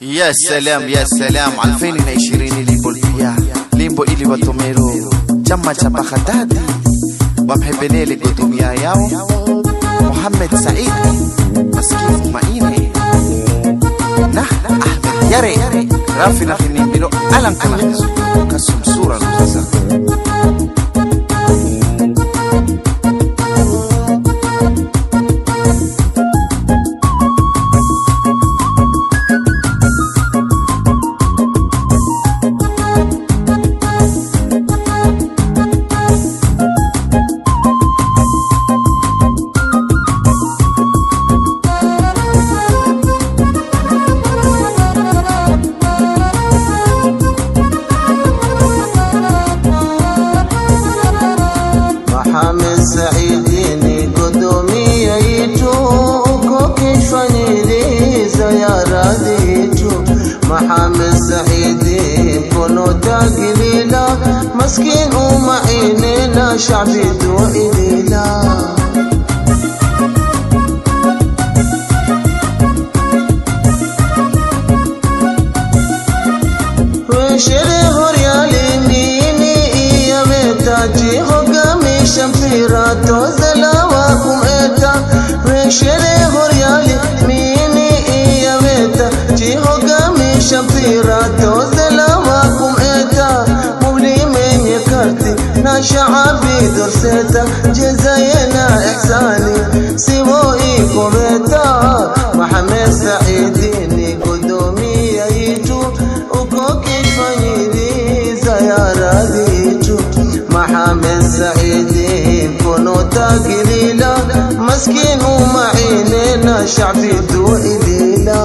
يا سلام يا سلام 2020 limbo mpya limbo ili watomero chama cha Baghdadi wamhebelele godomia yao Mohamed Said maskifu maine nah Ahmed Yare rafina khinimbiro alan kana kasum sura nusasa. Mohamed Saidini gudoomiyaytu kokishfanyiliza ya raditu. Mohamed Saidi kono tagilila maskin umainena shacbi duilila. Weshele horyali mini iyametaji hogami shampirato zalawakum eta. Weshele horyali mini iyametaji hogami shampirato zalawakum eta. Mubli menye karti na shaabi durseta jazayena ihsani siwo ikobeta. Mohamed Saidini gudoomiyaytu ukokishfanyiliza ya raditu. Mohamed Saidi kono tagilila maskin umainena shacbi duilila.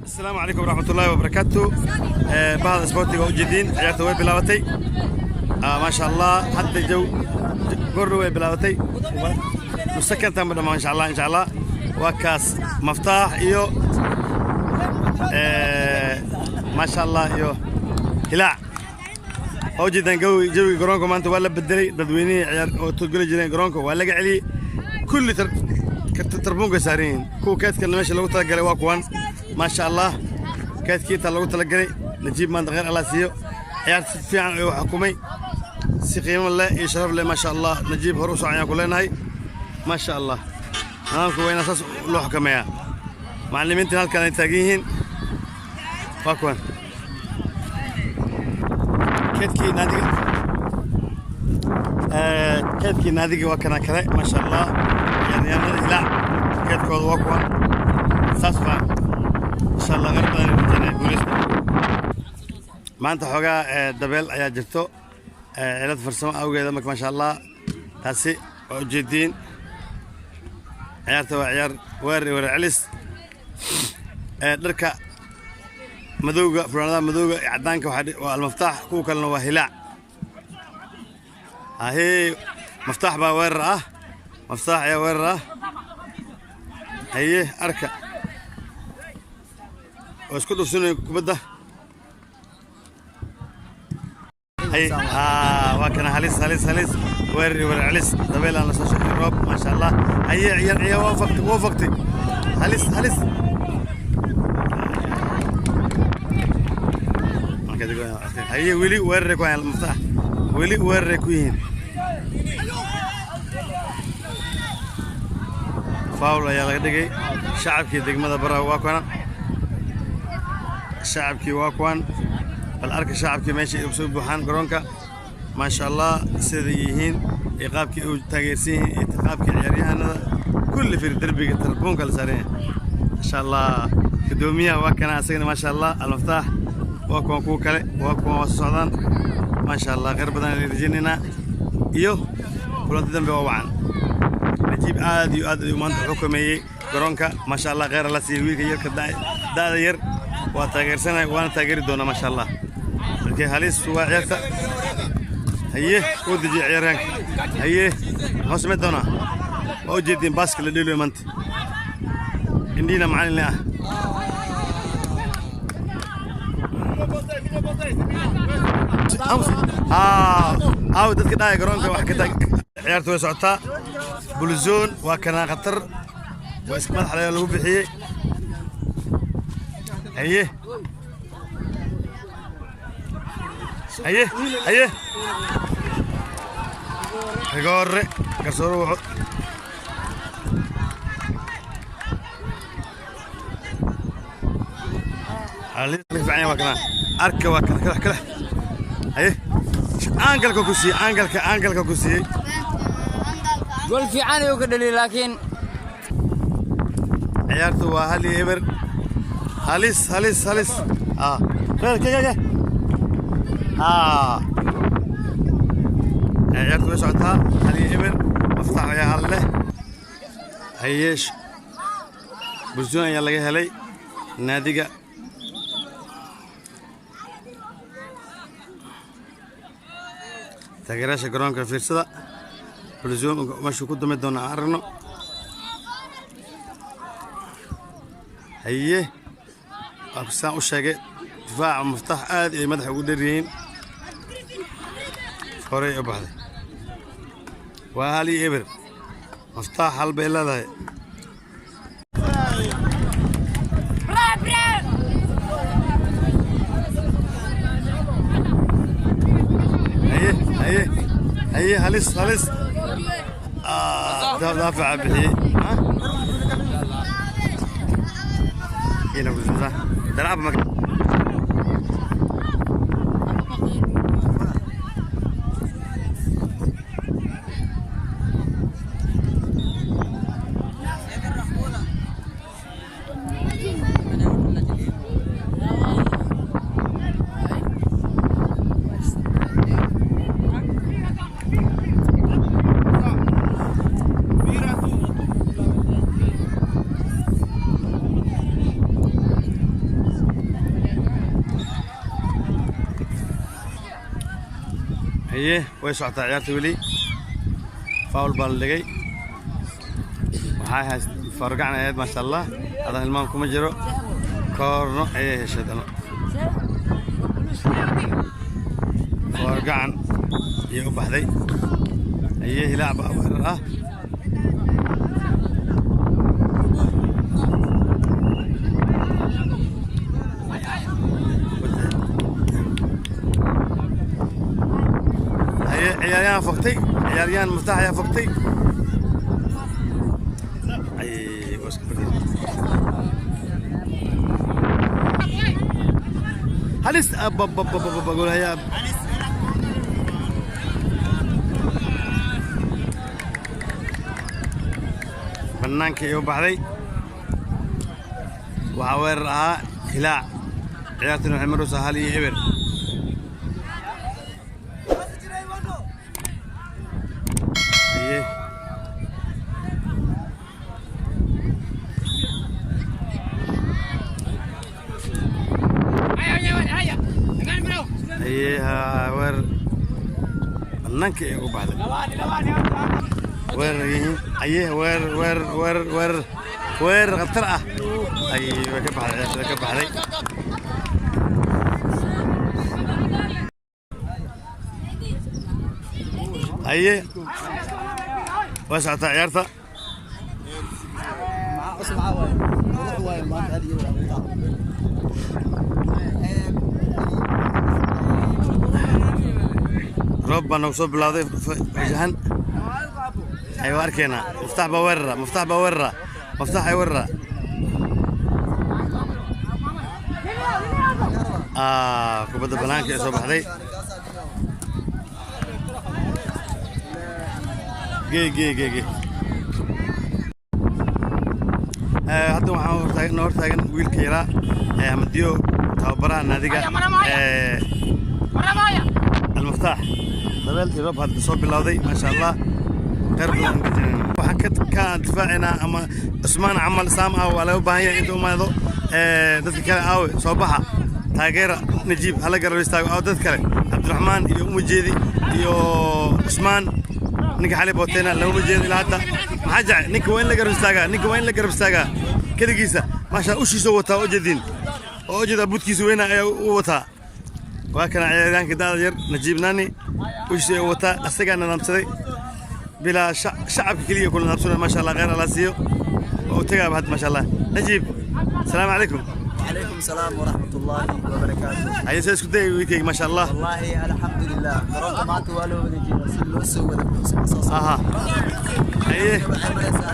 Asalaamu calaykum waraxmatullaahi wabarakaatu. Bahda isboortiga waa ujeediin, ciyaarta way bilaabatay. Maasha Allah, hadda jaw goordhow way bilaabatay, musakantan ba dhammaan. Insha Allah, insha Allah, waa kaas Maftaax iyo maasha Allah iyo Hilaac. Waa ujeedaan jawiga garoonka maanta waa la bedelay. Dadweynihii ciyaar oo geli jireen garoonka waa laga celiyey, kulli tarbuunka saaran yihiin. Kuwa keedkana meesha lagu talagalay waa kuwan, maasha Allah, keedkii intaa lagu talagalay. Najiib maanta khayr Allah siiyo, ciyaarta si fiican ayuu xukumay, si qiimo leh iyo sharaf leh, maasha Allah. Najiib hore u socon ayaan ku leenahay, maasha Allah. Nidaamka waa inaa saas loo xukameeyaa. Macallimiintan halkan ay taagan yihiin waa kuwan keedkii naadiga. Keedkii naadiga waa kana kale, maasha Allah. Ciyaaryahanada Hilaac keedkooda waa kuwan, saas waa, insha Allah khayr badan ayaan rajaynaya, guuleysta. Maanta xoogaa dabeel ayaa jirto, cilad farsamo awgeeda. Marka maasha Allah, taasi waa ujeediin. Ciyaarta waa ciyaar weer iyo weer celis. Dharka madowga, funaanadaha madowga iyo caddaanka waa Almaftaax, kuwa kalena waa Hilaac. Ahee, Maftaax baa weerar ah, Maftaax ayaa weerar ah. Haye, arka, waa isku dhufsanaya kubadda. Haye, waa kana halis, halis, halis, weerar iyo weerar celis, dabeel aan la soo socday, roob, maasha Allah. Haye, ciyaar ciyaar, waa faktay, waa faktay, halis, halis. Haye, weli weeraray ku hayaan Maftaax, weli weeraray ku yihiin. Foul ayaa laga dhigay. Shacabkii degmada Baraha waa kuwana, shacabkii waa kuwan. Bal arka shacabkii meesha ay soo buuxaan garoonka, maasha Allah, siday yihiin iyo qaabkii u taageersan yihiin iyo qaabkii ciyaaryahanada kulli fir derbiga tarbuunka la saaran yahay, maasha Allah. Gudoomiyaha waa kana asagana, maasha Allah. Almaftaax waa kuwan, kuwa kale waa kuwan, waa soo socdaan, maasha Allah. Khayr badan ayaan rajaynaynaa iyo kulanti dambe waa wacan. Najiib aad iyo aad ayuu maanta xukumeeyey garoonka, maasha Allah. Khayr alla siiyo wiilka yarka da'da yar, waa taageersanay waana taageeri doonaa, maasha Allah. Markii halis waa ciyaarta. Haye, uu dejiye ciyaaryahanka. Haye, muxuu samayn doonaa? Waa ujeediin baaska la dheelayo maanta, indhiina macalin ah. Aaw dadka dhahaya garoonka wax ka taag. Ciyaarta way socotaa. Bulzone waa kanaa khatar, waa iska madax lagu bixiyey. Haye haye haye, rigoore. Garsoore wuxuu fiican waa kana arka, waa kana kala kala. Haye, angle-ka ku siiyey, angle-ka, angle-ka ku siiyey. Gool fiican ayuu ka dhaliyay, laakiin Ciyaartu waa 1-0. Halis, halis, halis. Ah, ke ke ke, ah, ciyaartu way socotaa. 1-0, Maftax ayaa hal leh. Hayeesh, bursoon ayaa laga helay naadiga. Taageerayaasha garoonka fiirsada, bursoon meeshuu ku dumi doona aan aragno. Haye, waa saan u sheegay, difaaca Muftax aad ay madaxa ugu dheer yihiin. Horey u baxday. Waa 1-0, Muftax hal bay leedahay. Haye haye haye, halis, halis. Daafaca bixiyey. Ina kuzuza تلعب مك... Haye, way socotaa ciyaarta weli. Foul baa la dhigay. Waxay hayst fargacan ahayd. Maasha Allah, hadan hilmaam kuma jiro. Koorno ayay heshay dano. Fargacan ayay u baxday. Haye, Hilaac baa weerar ah. Haye, ciyaaryahan fogtay, ciyaaryahan Muftax ayaa fogtay. Ay, waa iska fadhiya. Halis abababababa, goolhayaa. Banaanka ay u baxday. Waxaa weerar ahaa Hilaac. Ciyaartuna waxay maraysaa 1-0. Haye haye, weerar banaanka ay ugu baxday. Weerar yihiin. Haye, weerar, weerar, weerar, weerar, weerar khatar ah. Ay, way ka baxday ciyaarta, way ka baxday. Haye, waa socotaa ciyaarta. Roob baa nagu soo bilowday wajahan. Ay, waa arkaynaa. Muftax baa weerara, Muftax baa weerara, Muftax ay weerara. Kubadda banaanka ee soo baxday. Gee gee gee gee. Hadda waxaan hortaagan, noo hortaagan wiilka yaraa ee Amadiyo, tababaraha naadiga Almuftaax. Dabeel iyo roob hadda soo bilowday. Maasha Allah, khayr badan ka jireen. Waxaan ka difaacaynaa ama Cusmaan camal saam ah waa laga baahan yahay inta umaado. Dadka kale aawe? Soo baxa, taageera Najiib, hala garab istaago. Aawe dad kale? Cabdiraxmaan iyo uma jeedi iyo Cusmaan, ninka xali booteyna laguma jeedo ilaa hadda. Maxaa jecel? Ninka waa in la garab istaagaa, ninka waa in la garab istaagaa. Keligiisa, maasha, ushiisa wataa oo jeedin oo ujeeda budkiisa weyna ayaa u wataa. Waa kana ciyaaryahanka da'da yar Najiib Nani, ushiisa ayuu wataa, asagaa nidaamsaday bilaa shacabka keliya ku nidaamsanay. Maasha Allah, khayr Allah siiyo. Waa u tagaaba hadda. Maasha Allah. Najiib, asalaamu calaykum. عليكم السلام ورحمة الله وبركاته. Haye, see isku dayay wiilkayga? Maasha Allah. والله الحمد لله، garoonka maanta waa loo wada jeedaa si loo soo wada buuxsamo soo Aha, haye.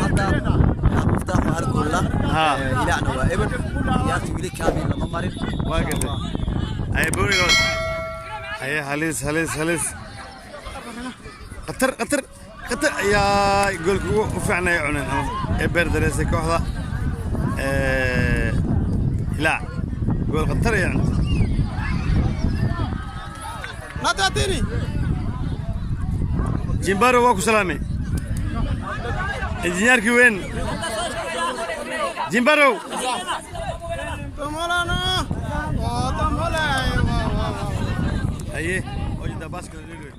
Hadda Muftaaxu hal gool la Hilaacna waa eber, ciyaarta weli kaamil lama marin. Waa gartay. Haye, boonigood. Haye, halis, halis, halis, khatar, khatar, khatar ayaa goolka ugu u fiicnaya cuneen ama ee beer dareysay kooxda Hilaac. Gool khatar ayaa cuntay. Jimbaro, waa ku salaamay, injineerkii weyn Jimbaro. Haye, wajida baaska la.